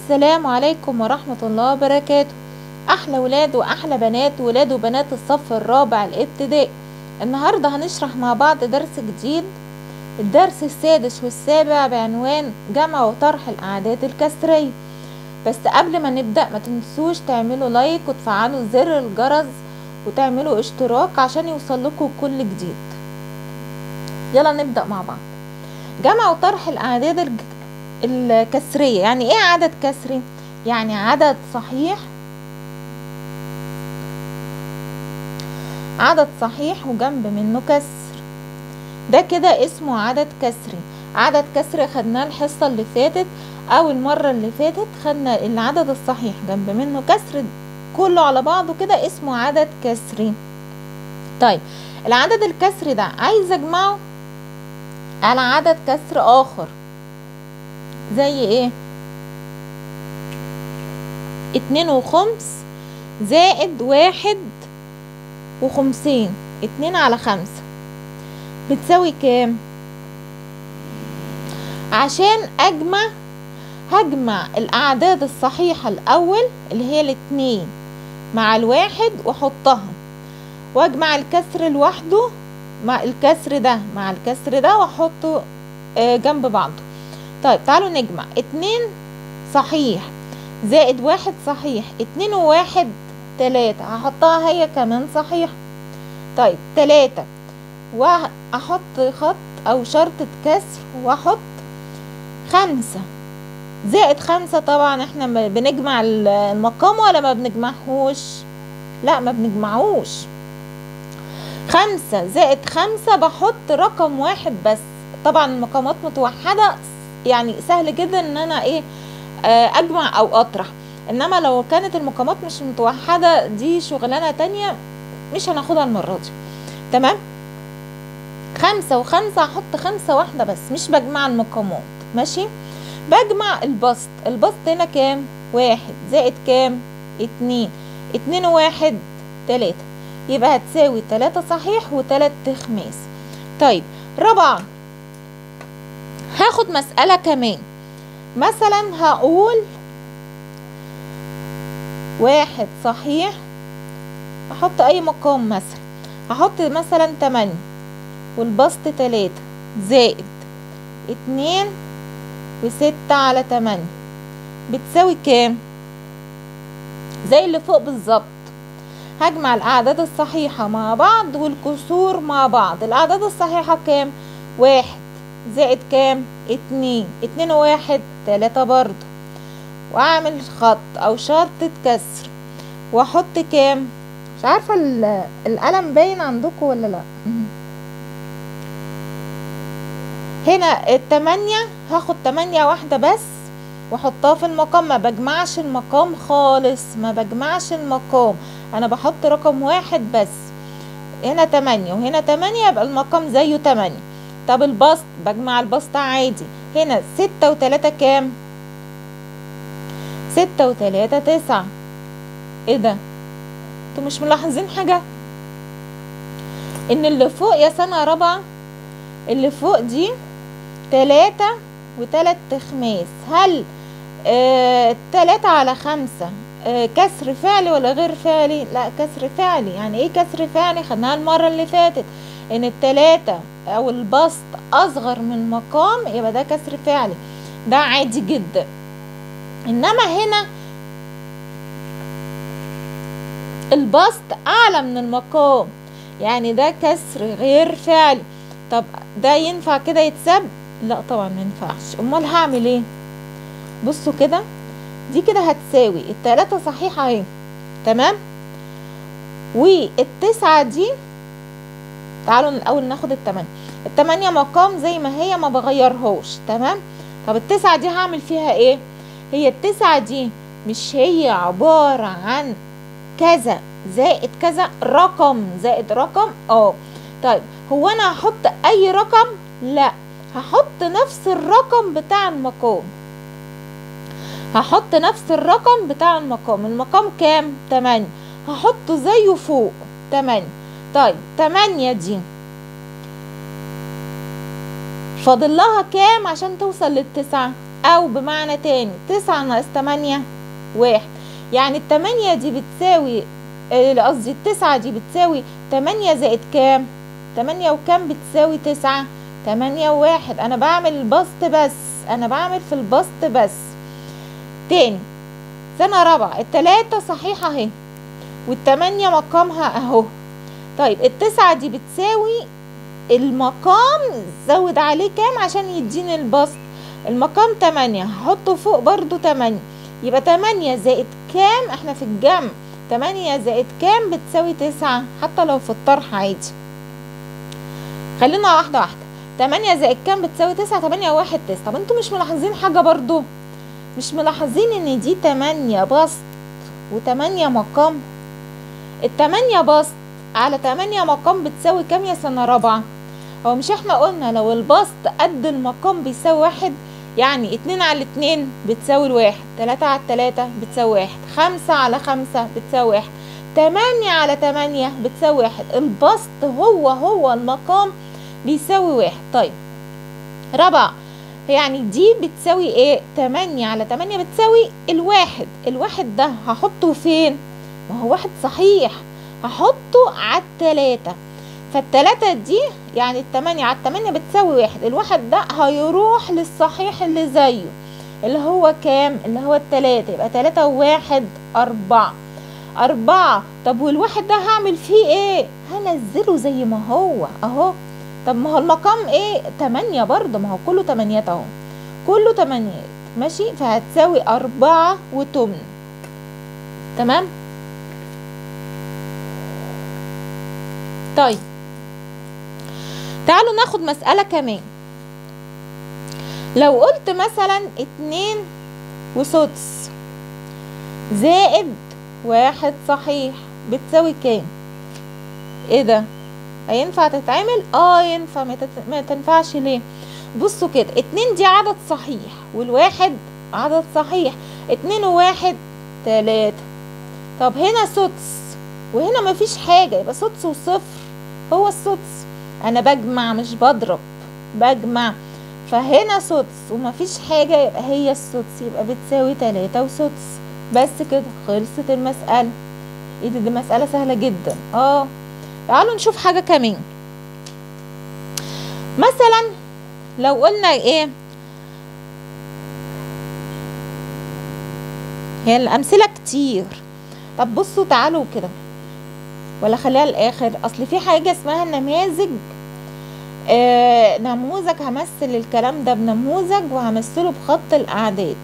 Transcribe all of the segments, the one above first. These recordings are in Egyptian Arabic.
السلام عليكم ورحمة الله وبركاته. أحلى ولاد وأحلى بنات، ولاد وبنات الصف الرابع الابتدائي. النهاردة هنشرح مع بعض درس جديد، الدرس السادس والسابع بعنوان جمع وطرح الأعداد الكسرية. بس قبل ما نبدأ ما تنسوش تعملوا لايك وتفعلوا زر الجرس وتعملوا اشتراك عشان يوصلكوا كل جديد. يلا نبدأ مع بعض. جمع وطرح الأعداد الكسرية. يعني ايه عدد كسري؟ يعني عدد صحيح، عدد صحيح وجنب منه كسر، ده كده اسمه عدد كسري. عدد كسري خدناه الحصة اللي فاتت او المرة اللي فاتت، خدنا العدد الصحيح جنب منه كسر كله على بعضه كده اسمه عدد كسري. طيب العدد الكسري ده عايز اجمعه على عدد كسر اخر، زي ايه؟ 2 وخمس زائد 51، 2 على 5 بتساوي كام؟ عشان اجمع هجمع الاعداد الصحيحة الاول اللي هي الاتنين مع الواحد واحطها، واجمع الكسر لوحده مع الكسر ده مع الكسر ده واحطه جنب بعضه. طيب تعالوا نجمع 2 صحيح زائد 1 صحيح، 2 و1 3، هحطها هي كمان صحيح. طيب 3 واحط خط او شرطة كسر واحط 5 زائد 5. طبعا احنا بنجمع المقام ولا ما بنجمعهوش؟ لا ما بنجمعوش. 5 زائد 5 بحط رقم واحد بس، طبعا المقامات متوحدة يعني سهل جدا ان انا ايه اجمع او اطرح، انما لو كانت المقامات مش متوحدة دي شغلانة تانية مش هناخدها المرة دي. تمام؟ 5 و5 هحط 5 واحدة بس، مش بجمع المقامات. ماشي؟ بجمع البسط، البسط هنا كام؟ 1 زائد كام؟ 2، 2 و1 3، يبقى هتساوي 3 صحيح و3 تخماس. طيب رابعا هاخد مسألة كمان، مثلا هقول 1 صحيح، احط اي مقام، مثلا هحط مثلا 8 والبسط 3 زائد 2 و6 على 8 بتساوي كام؟ زي اللي فوق بالظبط. هجمع الأعداد الصحيحة مع بعض والكسور مع بعض. الأعداد الصحيحة كام؟ 1 زائد كام؟ 2، 2 و1 3 برضو، وأعمل خط أو شرطة كسر وأحط كام؟ مش عارفة القلم باين عندكم ولا لأ. هنا 8 هاخد 8 واحدة بس واحطها في المقام، ما بجمعش المقام خالص، ما بجمعش المقام، انا بحط رقم واحد بس. هنا 8 وهنا 8 يبقى المقام زيه 8. طب البسط بجمع البسط عادي، هنا 6 و3 كام؟ 6 و3 9. ايه ده؟ انتوا مش ملاحظين حاجة؟ ان اللي فوق يا سنة رابعة اللي فوق دي 3 و3 تخماس، هل 3 على 5 كسر فعلي ولا غير فعلي؟ لا كسر فعلي. يعني ايه كسر فعلي؟ خدناها المرة اللي فاتت ان التلاتة او البسط اصغر من مقام يبقى ده كسر فعلي، ده عادي جدا. انما هنا البسط اعلى من المقام يعني ده كسر غير فعلي. طب ده ينفع كده يتساب؟ لا طبعا ما ينفعش. امال هعمل ايه؟ بصوا كده، دي كده هتساوي التلاتة صحيحة اهي، تمام، والتسعة دي تعالوا الاول ناخد التمانية، التمانية مقام زي ما هي ما بغيرهوش، تمام. طب التسعة دي هعمل فيها ايه؟ هي التسعة دي مش هي عبارة عن كذا زائد كذا، رقم زائد رقم، طيب هو انا هحط اي رقم؟ لا، هحط نفس الرقم بتاع المقام، هحط نفس الرقم بتاع المقام. المقام كام؟ 8، هحطه زيه فوق 8. طيب 8 دي فاضل لها كام عشان توصل للتسعة؟ أو بمعنى تاني 9 ناقص 8 1، يعني 8 دي بتساوي، قصدي 9 دي بتساوي 8 زائد كام؟ 8 وكام بتساوي 9؟ 8 و1. أنا بعمل البسط بس، أنا بعمل في البسط بس. تاني سنة رابعة، 3 صحيحة اهي و8 مقامها اهو. طيب 9 دي بتساوي المقام زود عليه كام عشان يديني البسط؟ المقام 8، هحطه فوق برضو 8، يبقى 8 زائد كام؟ احنا في الجمع، 8 زائد كام بتساوي 9، حتى لو في الطرح عادي. خلينا واحدة واحدة. 8 زائد كام بتساوي 9؟ 8 و1 9. طب انتوا مش ملاحظين حاجة برضو؟ مش ملاحظين ان دي 8 بسط و8 مقام؟ 8 بسط على 8 مقام بتساوي كام يا سنة رابعة؟ هو مش احنا قلنا لو البسط قد المقام بيساوي 1؟ يعني 2 على 2 بتساوي 1، 3 على 3 بتساوي 1، 5 على 5 بتساوي 1، 8 على 8 بتساوي 1. البسط هو هو المقام بيساوي 1. طيب رابعة، يعني دي بتساوي ايه؟ 8 على 8 بتساوي 1. الواحد ده هحطه فين؟ ما هو 1 صحيح، هحطه على 3، فالتلاتة دي يعني 8 على 8 بتساوي 1. الواحد ده هيروح للصحيح اللي زيه اللي هو كام؟ اللي هو 3، يبقى 3 و1 4 4. طب والواحد ده هعمل فيه ايه؟ هنزله زي ما هو اهو. طب ما هو المقام ايه؟ 8 برضه، ما هو كله 8 اهو، كله 8 ماشي، فهتساوي 4 و8. تمام؟ طيب تعالوا ناخد مسألة كمان. لو قلت مثلا 2 وسدس زائد 1 صحيح بتساوي كام؟ ايه ده؟ هينفع تتعمل؟ ينفع. ما تنفعش ليه؟ بصوا كده، 2 دي عدد صحيح والواحد عدد صحيح، 2 و1 3. طب هنا سدس وهنا مفيش حاجة، يبقى سدس وصفر هو السدس. انا بجمع مش بضرب، بجمع، فهنا سدس ومفيش حاجة يبقى هي السدس، يبقى بتساوي 3 وسدس. بس كده خلصت المسألة. ايه ده؟ دي مسألة سهلة جدا. تعالوا نشوف حاجة كمان. مثلا لو قلنا ايه، هي الأمثلة كتير. طب بصوا تعالوا كده، ولا خليها للآخر، اصل في حاجة اسمها نماذج. نموذج، همثل الكلام ده بنموذج وهمثله بخط الأعداد.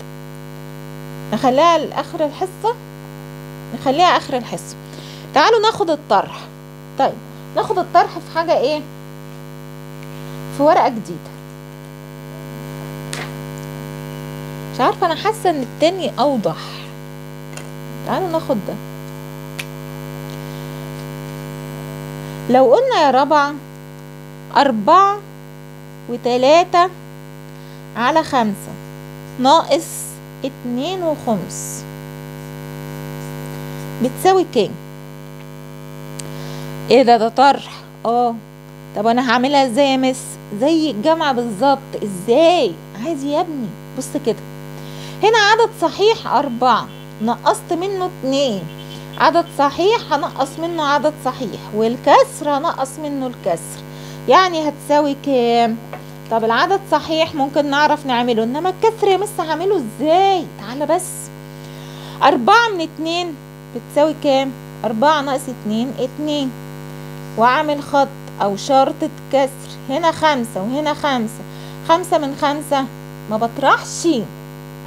نخليها لآخر الحصة، نخليها آخر الحصة. تعالوا ناخد الطرح. طيب ناخد الطرح في حاجة ايه؟ في ورقة جديدة. مش عارفة، انا حاسة ان التاني اوضح. تعالوا ناخد ده. لو قلنا يا رابعة 4 و3 على 5 ناقص 2 وخمس بتساوي كام؟ ايه ده؟ ده طرح. طب انا هعملها ازاي يا مس؟ زي الجامعة بالظبط. ازاي؟ عادي يا ابني، بص كده، هنا عدد صحيح 4 نقصت منه 2، عدد صحيح هنقص منه عدد صحيح، والكسر هنقص منه الكسر، يعني هتساوي كام؟ طب العدد صحيح ممكن نعرف نعمله، انما الكسر يا مس هعمله ازاي؟ تعالى بس، 4 من 2 بتساوي كام؟ 4 ناقص 2 2، واعمل خط او شرطة كسر، هنا 5 وهنا 5، 5 من 5 ما بطرحش،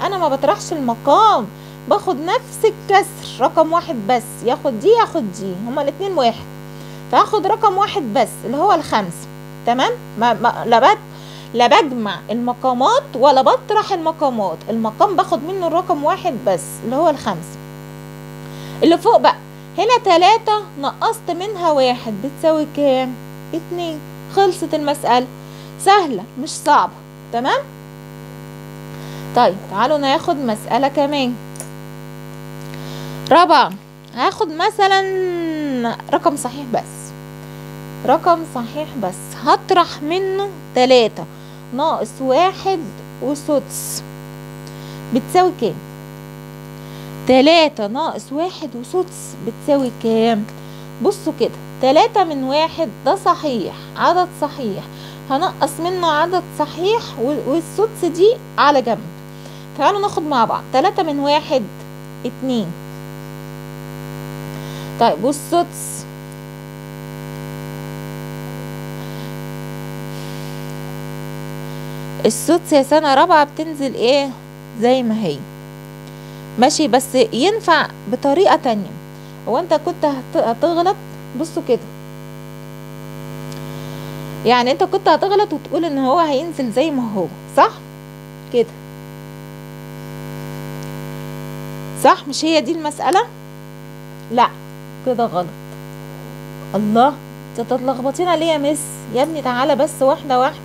انا ما بطرحش المقام، باخد نفس الكسر رقم 1 بس، ياخد دي ياخد دي، هما الاتنين 1، فاخد رقم 1 بس اللي هو 5. تمام؟ ما لا بجمع المقامات ولا بطرح المقامات، المقام باخد منه الرقم 1 بس اللي هو 5. اللي فوق بقى هنا 3 نقصت منها 1 بتساوي كام؟ 2. خلصت المسألة، سهلة مش صعبة. تمام؟ طيب تعالوا ناخد مسألة كمان. رابعة، هاخد مثلا رقم صحيح بس، رقم صحيح بس هطرح منه 3 ناقص 1 وسدس بتساوي كام؟ 3 ناقص 1 وسدس بتساوي كام؟ بصوا كده، 3 من 1 ده صحيح، عدد صحيح، هنقص منه عدد صحيح والسدس دي على جنب. تعالوا ناخد مع بعض، 3 من 1 2. طيب والسدس السدس يا سنة رابعة بتنزل ايه؟ زي ما هي، ماشي. بس ينفع بطريقة تانية. هو انت كنت هتغلط؟ بصوا كده، يعني انت كنت هتغلط وتقول ان هو هينزل زي ما هو، صح كده؟ صح؟ مش هي دي المسألة؟ لا كده غلط. الله، انت تتلخبطينا ليه يا مس؟ يا ابني تعالى بس واحدة واحدة.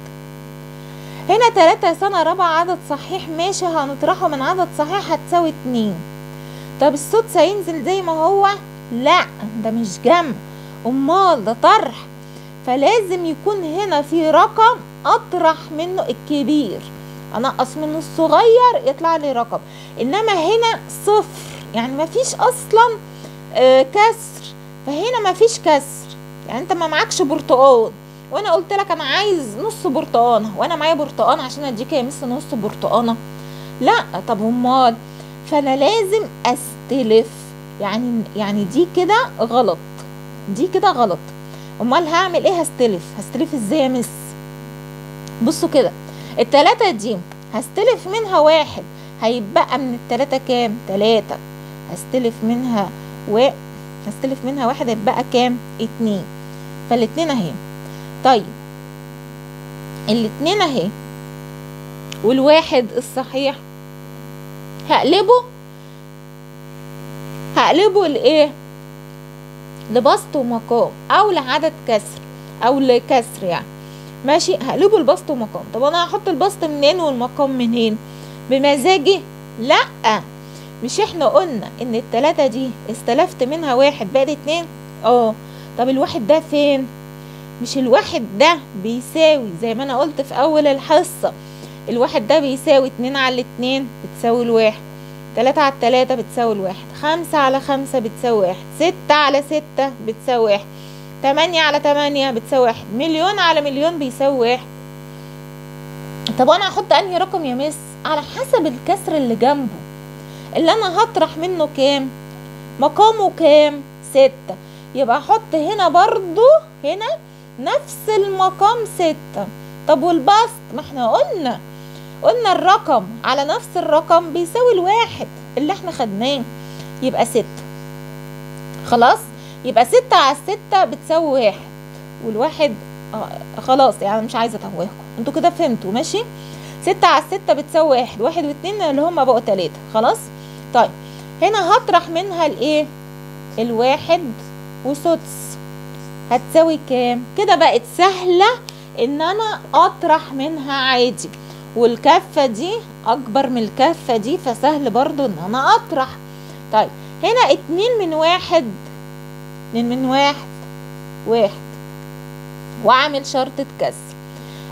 هنا 3 سنة رابعة عدد صحيح، ماشي، هنطرحه من عدد صحيح هتساوي 2. طب السدس هينزل زي ما هو؟ لا ده مش جمع، امال ده طرح، فلازم يكون هنا في رقم اطرح منه الكبير، انقص منه الصغير يطلع لي رقم. انما هنا صفر، يعني مفيش اصلا كسر، فهنا مفيش كسر، يعني انت ما معكش برتقان وانا قلت لك انا عايز نص برتقانه وانا معايا برتقانه عشان اديك يا مس نص برتقانه، لا. طب امال؟ فانا لازم استلف، يعني دي كده غلط، دي كده غلط. امال هعمل ايه؟ هستلف. هستلف ازاي يا مس؟ بصوا كده، التلاتة دي هستلف منها 1، هيبقى من التلاتة كام؟ 3. هستلف منها هستلف منها 1، هيبقى كام؟ 2. فالاتنين اهي. طيب الاتنين اهي، والواحد الصحيح هقلبه، هقلبه لايه؟ لبسط ومقام، او لعدد كسر، او لكسر يعني، ماشي. هقلبه لبسط ومقام. طب انا هحط البسط منين والمقام منين؟ بمزاجي؟ لا، مش احنا قلنا ان التلاتة دي استلفت منها 1 بقت 2؟ اه. طب الواحد ده فين؟ مش الواحد ده بيساوي زي ما انا قلت في اول الحصة، الواحد ده بيساوي 2 على 2 بتساوي الواحد، 3 على 3 بتساوي الواحد، 5 على 5 بتساوي 1، 6 على 6 بتساوي 1، 8 على 8 بتساوي 1، مليون على مليون بيساوي 1. طب انا هحط انهي رقم يا مس؟ على حسب الكسر اللي جنبه، اللي انا هطرح منه كام؟ مقامه كام؟ 6. يبقى احط هنا برضو هنا نفس المقام 6. طب والبسط؟ ما احنا قلنا الرقم على نفس الرقم بيساوي الواحد اللي احنا خدناه، يبقى 6. خلاص، يبقى 6 على 6 بتساوي 1، والواحد خلاص، يعني مش عايزه اتوهكم، انتوا كده فهمتوا، ماشي. 6 على 6 بتساوي 1، 1 و2 اللي هما بقوا 3. خلاص. طيب هنا هطرح منها الايه؟ الواحد وسدس، هتساوي كام؟ كده بقت سهلة ان انا اطرح منها عادي، والكفة دي اكبر من الكفة دي، فسهل برضو ان انا اطرح. طيب هنا 2 من 1، 2 من 1 1، واعمل شرطة كسر.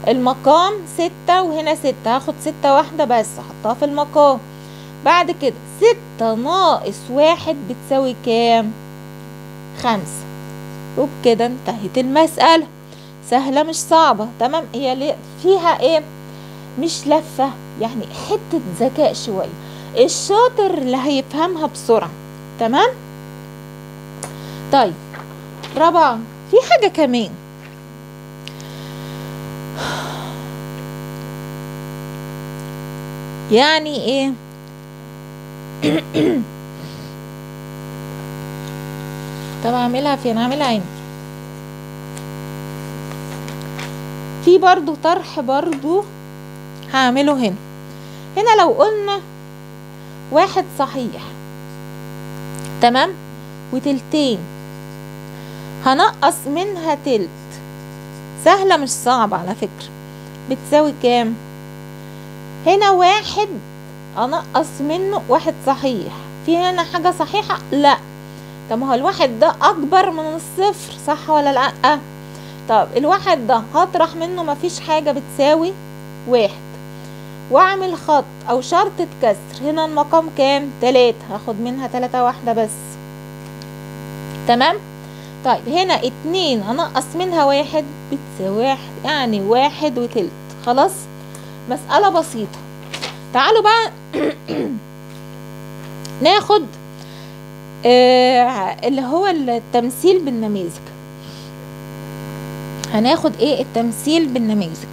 المقام 6 وهنا 6، هاخد 6 واحدة بس احطها في المقام. بعد كده 6 ناقص 1 بتساوي كام؟ 5. وبكده انتهت المسألة، سهلة مش صعبة، تمام. هي فيها ايه؟ مش لفة، يعني حتة ذكاء شوية، الشاطر اللي هيفهمها بسرعة، تمام. طيب رابعة، في حاجة كمان، يعني ايه؟ طب اعملها فين؟ اعملها هنا. في برضو طرح برضو هعمله هنا. هنا لو قلنا 1 صحيح، تمام، وتلتين، هنقص منها تلت، سهلة مش صعبة على فكرة، بتساوي كام؟ هنا 1 انقص منه 1 صحيح، في هنا حاجة صحيحة؟ لا. طب ما هو الواحد ده اكبر من الصفر، صح ولا لا؟ طب الواحد ده هطرح منه مفيش حاجة بتساوي 1، واعمل خط او شرطة كسر. هنا المقام كام؟ 3، هاخد منها 3 واحدة بس. تمام. طيب هنا 2 انقص منها 1 بتساوي 1، يعني 1 وتلت. خلاص، مسألة بسيطة. تعالوا بقى ناخد اللي هو التمثيل بالنماذج. هناخد ايه؟ التمثيل بالنماذج.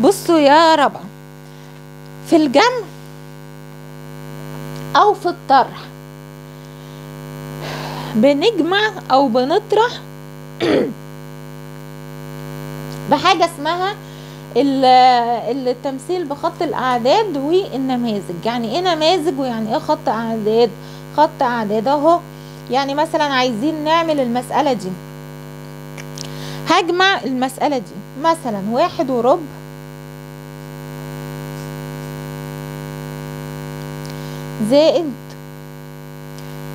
بصوا يا ربع، في الجمع او في الطرح بنجمع او بنطرح بحاجة اسمها التمثيل بخط الاعداد والنماذج. يعني ايه نماذج ويعني ايه خط اعداد؟ خط اعداد اهو، يعني مثلا عايزين نعمل المسألة دي، هجمع المسألة دي مثلا 1 وربع زائد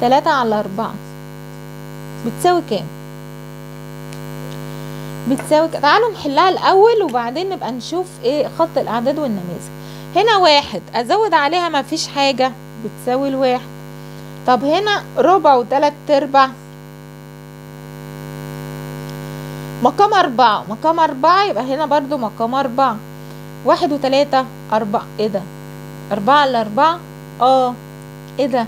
3/4 بتساوي كام؟ بتساوي تعالوا نحلها الأول وبعدين نبقى نشوف ايه خط الأعداد والنماذج. هنا 1 أزود عليها مفيش حاجة بتساوي 1. طب هنا ربع وتلات أرباع مقام 4، مقام 4 يبقى هنا برضو مقام 4. 1 و3 4، ايه ده؟ 4 على 4. ايه ده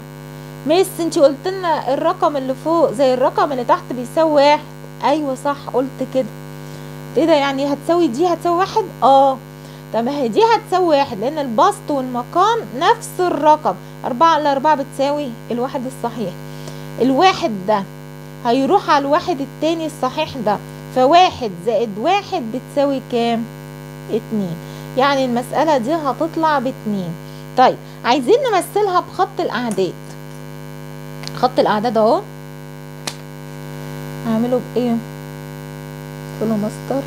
ميس؟ انتي قلت لنا الرقم اللي فوق زي الرقم اللي تحت بيساوي 1. ايوه صح، قلت كده. ايه ده؟ يعني هتساوي دي هتساوي 1؟ طب ما هي دي هتساوي 1 لان البسط والمقام نفس الرقم. 4 على 4 بتساوي 1 الصحيح. 1 ده هيروح على 1 التاني الصحيح ده، ف1 زائد 1 بتساوي كام؟ 2. يعني المسألة دي هتطلع ب2. طيب عايزين نمثلها بخط الأعداد. خط الأعداد اهو، هعمله بإيه؟ فلوماستر.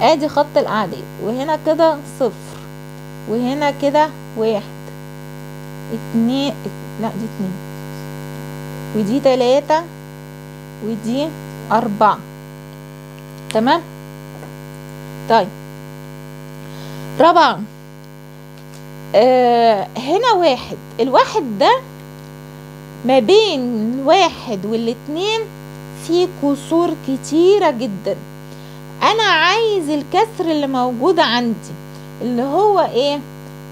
ادي خط الأعداد، وهنا كده 0، وهنا كده 1، 2، لا دي 2، ودي 3، ودي 4. تمام. طيب رابعا هنا 1، 1 ده ما بين 1 وال2 في كسور كتيرة جدا. انا عايز الكسر اللي موجود عندي اللي هو ايه؟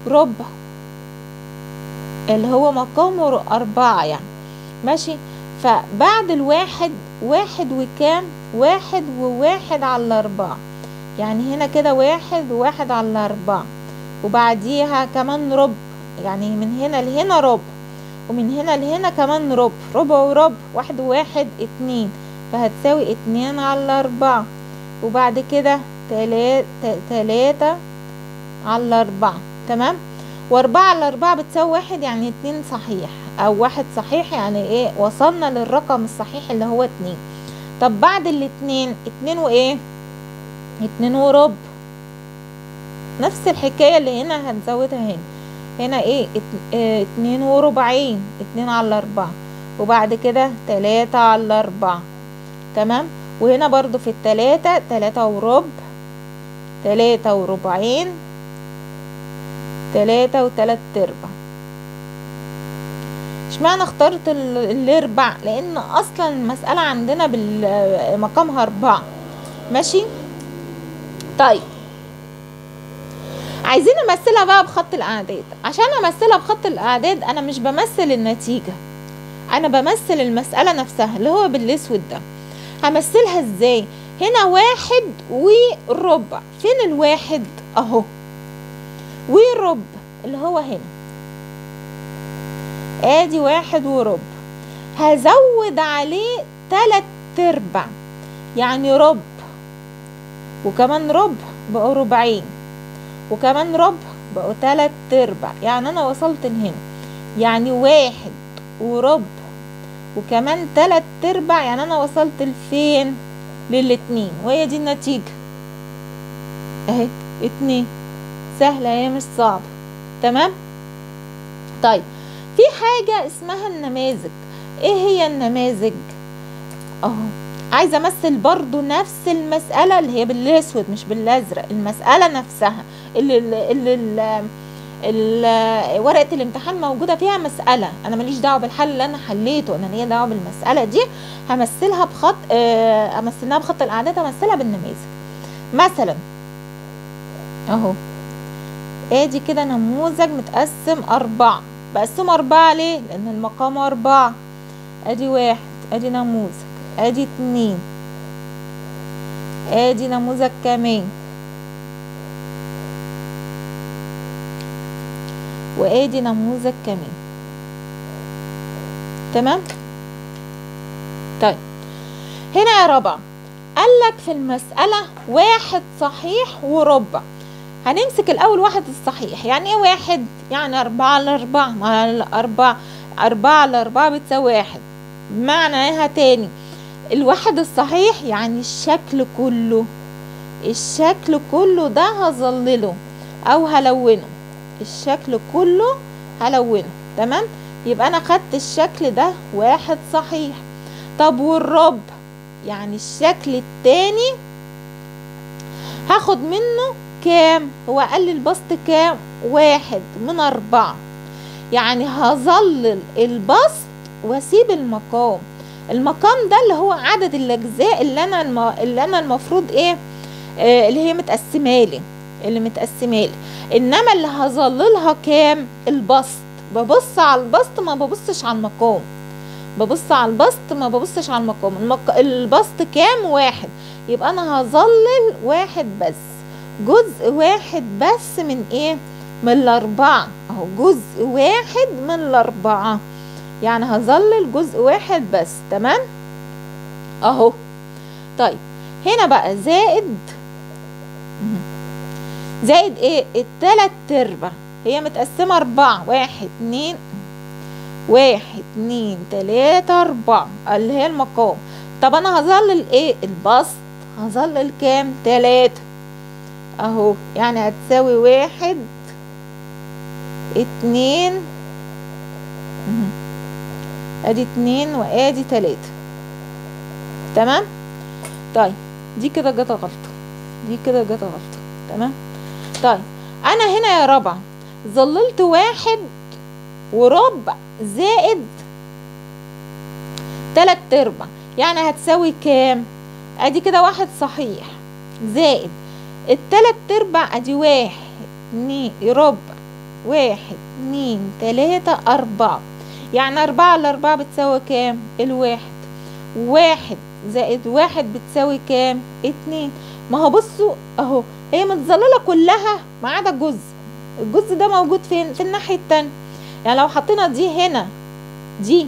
ربع، اللي هو مقامه 4 يعني، ماشي. فبعد 1 1 وكام؟ 1 و1/4، يعني هنا كده 1 و1/4، وبعديها كمان ربع، يعني من هنا لهنا ربع، ومن هنا لهنا كمان ربع، ربع وربع، 1 و1 2، فهتساوي 2/4، وبعد كده 3/4. تمام. و4/4 بتساوي 1، يعني 2 صحيح أو 1 صحيح، يعني ايه؟ وصلنا للرقم الصحيح اللي هو 2. طب بعد 2، 2 وايه؟ 2 وربع، نفس الحكاية اللي هنا هنزودها هنا. هنا ايه؟ 2 وربعين، 2/4، وبعد كده 3/4. تمام. وهنا برضو في 3، 3 وربع، 3 وربعين، 3 وتلات ارباع. اشمعنى اخترت الاربع؟ لان اصلا المسألة عندنا مقامها 4. ماشي. طيب عايزين نمثلها بقى بخط الاعداد. عشان امثلها بخط الاعداد انا مش بمثل النتيجة، انا بمثل المسألة نفسها اللي هو بالاسود ده. همثلها ازاي؟ هنا 1 وربع، فين 1؟ اهو، وربع اللي هو هنا، ادي 1 وربع، هزود عليه 3/4، يعني ربع وكمان ربع بقوا ربعين، وكمان ربع بقوا 3/4، يعني انا وصلت لهنا، يعني 1 وربع وكمان 3/4، يعني انا وصلت لفين؟ لل2، وهي دي النتيجة اهي 2. سهلة هي مش صعبة. تمام. طيب في حاجة اسمها النماذج. ايه هي النماذج؟ اهو عايزه امثل برضو نفس المساله اللي هي بالاسود مش بالازرق، المساله نفسها اللي ورقه الامتحان موجوده فيها مساله، انا ماليش دعوه بالحل اللي انا حليته، انا ليا دعوه بالمساله دي. همثلها بخط امثلها بخط الاعداد، همثلها بالنماذج. مثلا اهو ادي كده نموذج متقسم 4، بقسمه 4 ليه؟ لان المقام 4. ادي 1، ادي نموذج، ادي 2، ادي نموذج كمان، وادي نموذج كمان. تمام. طيب هنا يا ربع قالك في المسألة 1 صحيح وربع. هنمسك الأول 1 الصحيح. يعني ايه 1؟ يعني 4 على 4، ما 4 على 4 بتساوي 1. معناها تاني الواحد الصحيح يعني الشكل كله، الشكل كله ده هظلله أو هلونه، الشكل كله هلونه. تمام. يبقى أنا خدت الشكل ده 1 صحيح. طب والربع يعني الشكل التاني هاخد منه كام؟ هو قال لي البسط كام؟ 1 من 4. يعني هظلل البسط واسيب المقام. المقام ده اللي هو عدد الاجزاء اللي انا المفروض ايه اللي هي متقسمالي، اللي متقسمالي. انما اللي هظللها كام؟ البسط. ببص على البسط ما ببصش على المقام، ببص على البسط ما ببصش على المقام. البسط كام؟ 1. يبقى انا هظلل 1 بس، جزء 1 بس من ايه؟ من 4. اهو جزء 1 من 4، يعني هظلل جزء 1 بس. تمام اهو. طيب هنا بقى زائد ايه؟ 3/4. هي متقسمة 4، 1 2 1 2 3 4 اللي هي المقام. طب انا هظلل ايه؟ البسط. هظلل كام؟ 3 اهو. يعني هتساوي 1 2، ادي 2 وادي 3. تمام. طيب دي كده جت غلطة، دي كده جت غلطة. تمام. طيب انا هنا يا ربع ظللت 1 وربع زائد 3/4، يعني هتساوي كام؟ ادي كده 1 صحيح زائد 3/4، ادي 1 2 ربع 1 2 3 4، يعني 4 على 4 بتساوي كام؟ 1. 1 زائد 1 بتساوي كام؟ 2. ما هو بصوا اهو هي متظللة كلها ما عدا جزء، الجزء ده موجود فين؟ في الناحية التانية. يعني لو حطينا دي هنا دي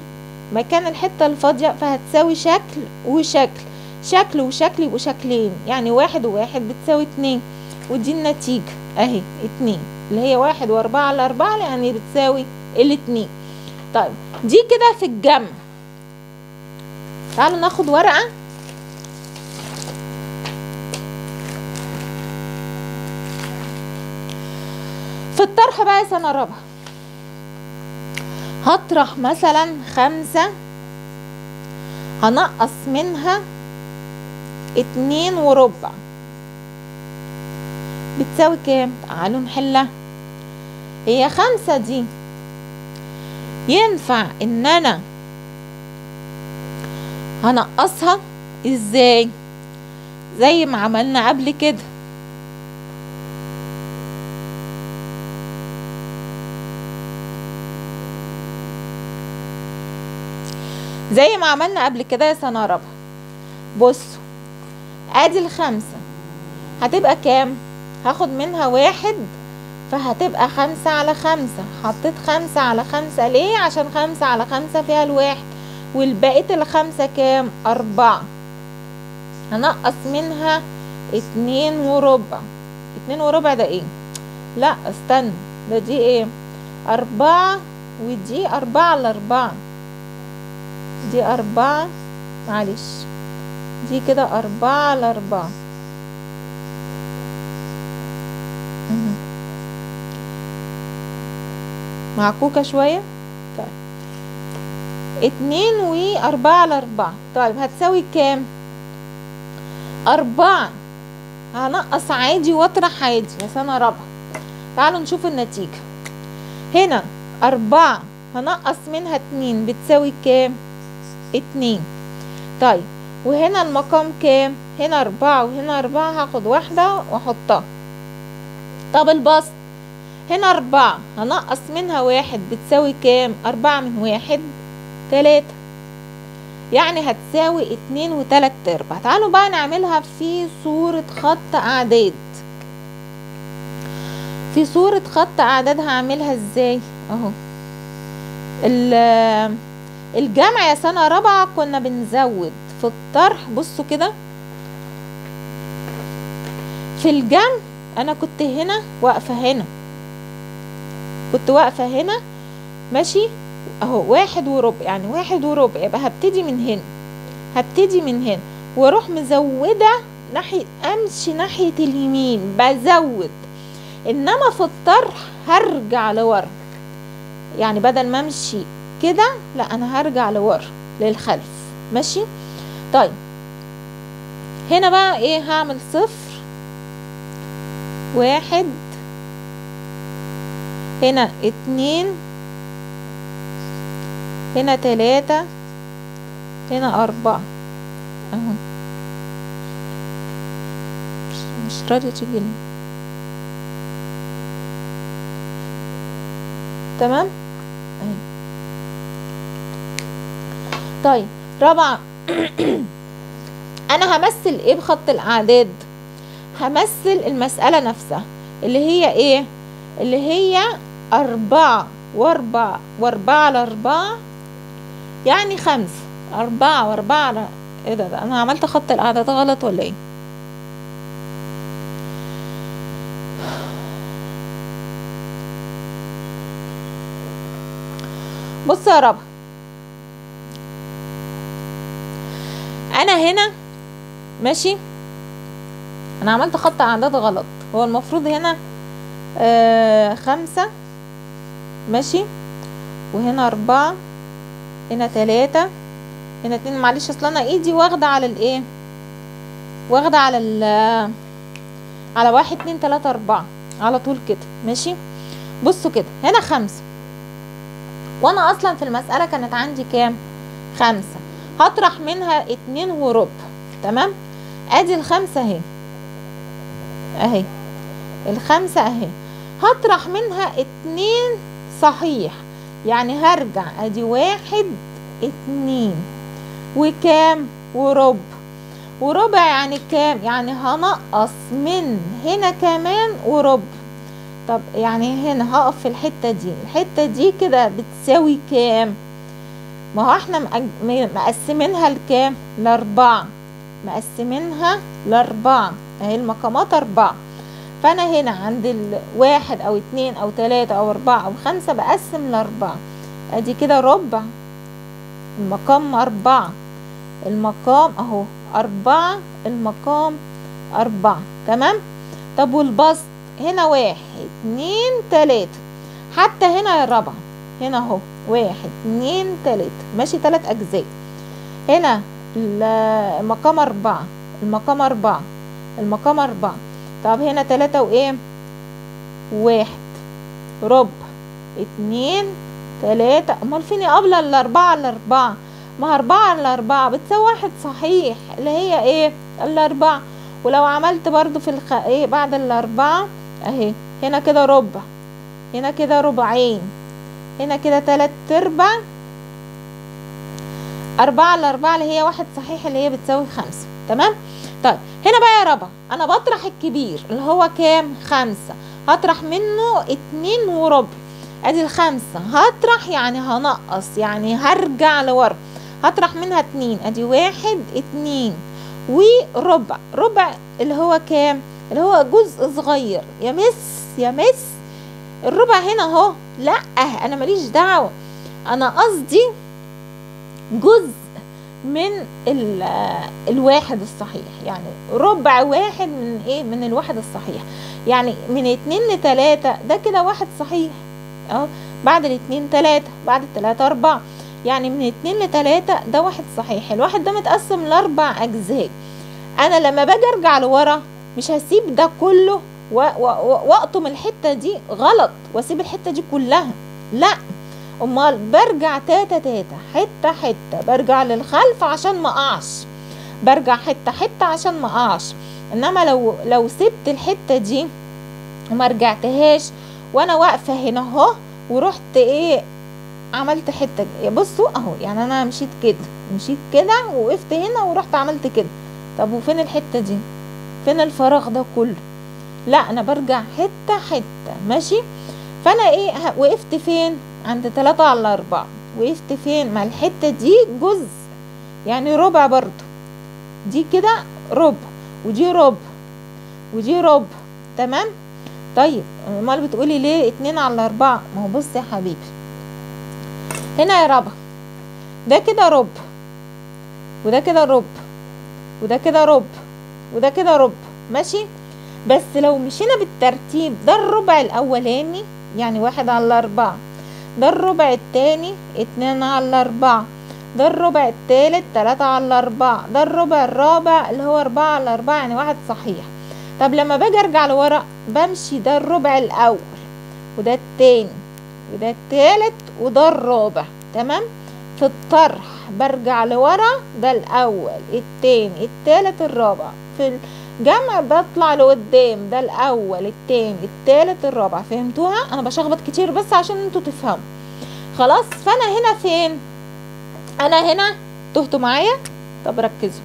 مكان الحتة الفاضية فهتساوي شكل وشكل، شكل وشكل يبقوا شكلين، يعني 1 و1 بتساوي 2، ودي النتيجة اهي 2 اللي هي 1 و4 على 4 يعني بتساوي 2. طيب دي كده في الجمع. تعالوا ناخد ورقة. في الطرح بقى يا سنة رابعة هطرح مثلا 5، هنقص منها 2.25 بتساوي كام؟ تعالوا نحلها. هي 5 دي ينفع ان انا هنقصها ازاي؟ زي ما عملنا قبل كده. زي ما عملنا قبل كده يا سنة رابعة. بصوا ادي 5 هتبقى كام؟ هاخد منها 1 فهتبقى 5 على 5. حطيت 5 على 5 ليه؟ عشان 5 على 5 فيها 1، والبقية 5 كام؟ 4. هنقص منها 2.25. 2.25 ده ايه؟ لا استنى، ده دي ايه؟ 4 ودي 4 على 4، دي 4، معلش دي كده 4 على 4. معكوكة شوية. طيب 2 و4 على 4، طيب هتساوي كام؟ 4 هنقص عادي واطرح عادي يا سنة رابعة. تعالوا نشوف النتيجة. هنا 4 هنقص منها 2 بتساوي كام؟ 2. طيب وهنا المقام كام؟ هنا 4 وهنا 4، هاخد واحدة واحطها. طب البسط هنا 4 هنقص منها 1 بتساوي كام؟ 4 من 1 3، يعني هتساوي 2 3/4. تعالوا بقى نعملها في صورة خط أعداد. في صورة خط أعداد هعملها ازاي؟ اهو الجمع يا سنة رابعة كنا بنزود في الطرح. بصوا كده في الجمع انا كنت هنا واقفة هنا، كنت واقفة هنا ماشي اهو 1 1/4، يعني 1 1/4، يبقى هبتدي من هنا، هبتدي من هنا واروح مزودة ناحية، امشي ناحية اليمين بزود. انما في الطرح هرجع لورا، يعني بدل ما امشي كده لا انا هرجع لورا للخلف ماشي. طيب هنا بقى ايه؟ هعمل 0 1، هنا 2، هنا 3، هنا 4 اهو. مش راضية تيجي لي. تمام اهي. طيب رابعة انا همثل ايه بخط الاعداد؟ همثل المسألة نفسها اللي هي ايه؟ اللي هي 4 و4 و4 على 4 يعني 5، 4 و4 على ايه ده؟ ده انا عملت خط الاعداد غلط ولا ايه؟ بص يا رب انا هنا ماشي، انا عملت خط اعداد غلط. هو المفروض هنا 5 ماشي، وهنا 4، هنا 3، هنا 2. معلش اصل انا ايدي واخده على الايه، واخده على ال على 1 2 3 4 على طول كده ماشي. بصوا كده هنا 5، وانا اصلا في المسألة كانت عندي كام؟ 5، هطرح منها 2 1/4. تمام ادي ال5 اهي، اهي ال5 اهي، هطرح منها 2 صحيح، يعني هرجع ادي 1 2 وكام؟ وربع. وربع يعني كام؟ يعني هنقص من هنا كمان وربع. طب يعني هنا هقف في الحتة دي، الحتة دي كده بتساوي كام؟ ما هو احنا مقسمينها لكام؟ ل4، مقسمينها ل4 اهي المقامات 4. فانا هنا عند 1 او 2 او 3 او 4 او 5 بقسم ل4، ادي كده ربع، المقام 4، المقام اهو 4، المقام 4. تمام. طب والبسط هنا 1 2 3، حتى هنا الرابعة هنا اهو 1 2 3 ماشي، 3 اجزاء. هنا المقام 4، المقام 4، المقام 4. طب هنا 3 وايه؟ 1 ربع 2 3. امال فين قبل ال4 على 4؟ ما 4 على 4 بتساوي 1 صحيح، اللي هي ايه؟ ال4. ولو عملت برضو في ايه بعد ال4 اهي، هنا كده ربع، هنا كده ربعين، هنا كده 3/4، 4 على 4 اللي هي 1 صحيح اللي هي بتساوي 5. تمام. طيب هنا بقى يا ربع انا بطرح الكبير اللي هو كام؟ 5، هطرح منه 2 1/4. ادي ال5 هطرح يعني هنقص، يعني هرجع لورا، هطرح منها 2، ادي 1 2 وربع. ربع اللي هو كام؟ اللي هو جزء صغير، يمس يمس الربع هنا اهو. لا انا ماليش دعوة، انا قصدي جزء من الواحد الصحيح، يعني ربع واحد من ايه؟ من الواحد الصحيح، يعني من 2 ل3 ده كده واحد صحيح اهو، بعد 2 3، بعد 3 4، يعني من 2 ل3 ده واحد صحيح. الواحد ده متقسم ل4 اجزاء، انا لما باجي ارجع لورا مش هسيب ده كله واقطم الحتة دي غلط واسيب الحتة دي كلها، لا، امال برجع تاتا تاتا حتة حتة، برجع للخلف عشان ما اقعش، برجع حتة حتة عشان ما اقعش. انما لو سبت الحتة دي وما رجعتهاش وانا واقفة هنا اهو ورحت ايه عملت حتة، بصوا اهو، يعني انا مشيت كده، مشيت كده ووقفت هنا ورحت عملت كده، طب وفين الحتة دي؟ فين الفراغ ده كله؟ لا، انا برجع حتة حتة. ماشي، فانا ايه وقفت فين؟ عند 3 على 4. وقفت فين؟ مع الحتة دي جزء، يعني ربع برضو، دي كده ربع ودي ربع ودي ربع. تمام. طيب امال بتقولي ليه 2 على 4؟ ما هو بص يا حبيبي، هنا يا ربع، ده كده ربع وده كده ربع وده كده ربع وده كده ربع. ماشي، بس لو مشينا بالترتيب، ده الربع الاولاني يعني 1 على 4، ده الربع التاني 2 على 4، ده الربع التالت 3 على 4، ده الربع الرابع اللي هو 4 على 4 يعني 1 صحيح. طب لما باجي ارجع لورا بمشي ده الربع الاول وده التاني وده التالت وده الرابع. تمام. في الطرح برجع لورا، ده الاول التاني التالت الرابع. في الجمع بطلع لقدام، ده الاول التاني التالت الرابع. فهمتوها؟ انا بشخبط كتير بس عشان انتوا تفهموا. خلاص، فانا هنا فين؟ انا هنا تهتوا معايا؟ طب ركزوا،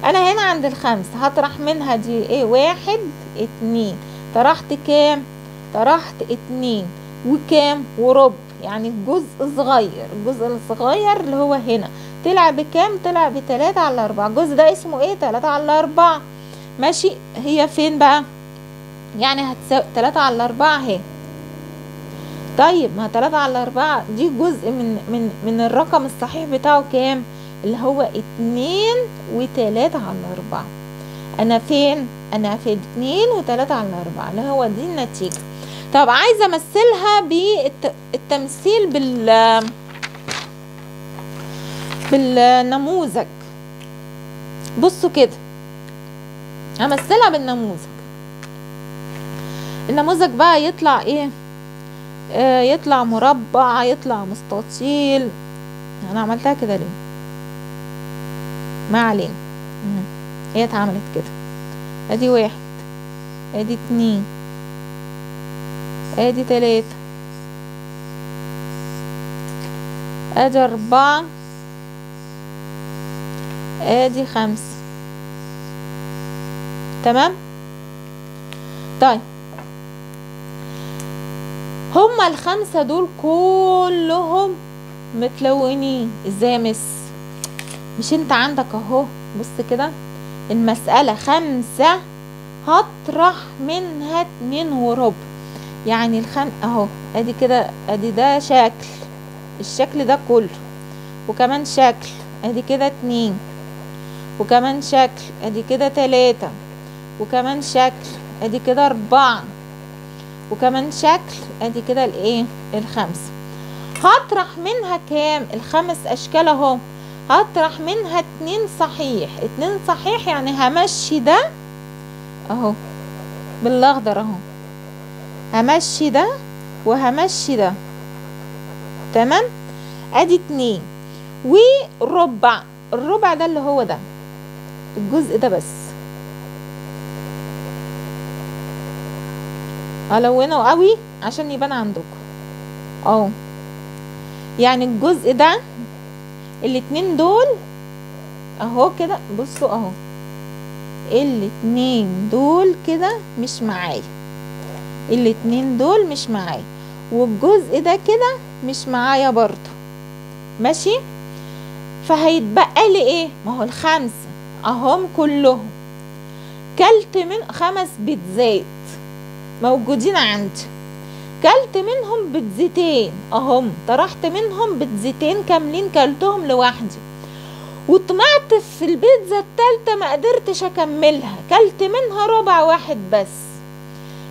انا هنا عند الخمسة، هطرح منها دي ايه؟ 1 2، طرحت كام؟ طرحت 2 وكام؟ وربع، يعني الجزء صغير، الجزء الصغير اللي هو هنا طلع بكام؟ طلع ب3 على 4. الجزء ده اسمه ايه؟ 3 على 4. ماشي، هي فين بقى؟ يعني هتساوي 3 على 4 اهي. طيب ما 3 على 4 دي جزء من من من الرقم الصحيح بتاعه كام؟ اللي هو 2 و3 على 4. انا فين؟ انا في 2 و3 على 4 اللي هو دي النتيجة. طب عايزة امثلها بالتمثيل بالنموذج. بصوا كده، همثلها بالنموذج. النموذج بقى يطلع ايه؟ يطلع مربع، يطلع مستطيل. انا عملتها كده ليه؟ ما علينا، هي اتعملت كده. ادي 1، ادي 2، ادي 3، ادي 4، ادي 5. تمام. طيب هما الخمسة دول كلهم متلونين ازاي يا مس؟ مش انت عندك اهو، بص كده، المسألة 5 هطرح منها 2 وربع، يعني اهو ادي كده، ادي ده شكل، الشكل ده كله، وكمان شكل، ادي كده 2، وكمان شكل، ادي كده 3، وكمان شكل، ادي كده 4، وكمان شكل، ادي كده الايه؟ الخمسة. هطرح منها كام؟ الخمس اشكال اهو، هطرح منها 2 صحيح، 2 صحيح يعني همشي ده اهو بالاخضر اهو، همشي ده وهمشي ده. تمام، ادي 2 وربع، الربع ده اللي هو ده الجزء ده بس، الونه قوي عشان يبان عندكم اهو. يعني الجزء ده الاتنين دول اهو كده، بصوا اهو، الاتنين دول كده مش معايا، الاتنين دول مش معايا، والجزء ده كده مش معايا برضو. ماشي، فهيتبقى لي ايه؟ ما هو الخمسة اهم كلهم، كلت من 5 بيتزات موجودين عندي، كلت منهم بيتزتين اهم، طرحت منهم بيتزتين كاملين كلتهم لوحدي، وطمعت في البيتزا التالتة ما قدرتش اكملها، كلت منها ربع واحد بس.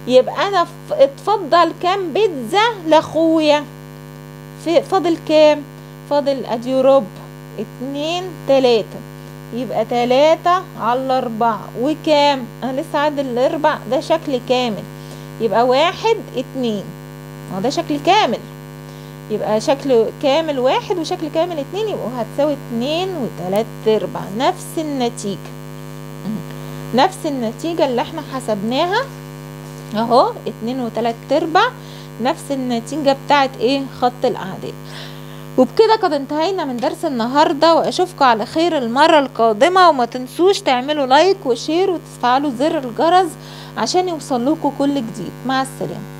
يبقى انا اتفضل كام بيتزا لاخويا؟ في فاضل كام؟ فاضل ادي ربع، 2 3، يبقى 3/4 وكام؟ انا لسه عاد الاربع، ده شكل كامل، يبقى 1 2، ما ده شكل كامل، يبقى شكل كامل 1 وشكل كامل 2، يبقوا هتساوي 2 3/4. نفس النتيجة، نفس النتيجة اللي احنا حسبناها اهو، 2 3/4، نفس النتيجة بتاعت ايه؟ خط الاعداد. وبكده قد انتهينا من درس النهاردة، واشوفكم على خير المرة القادمة. وما تنسوش تعملوا like و share وتفعلوا زر الجرس عشان يوصل لكم كل جديد. مع السلامة.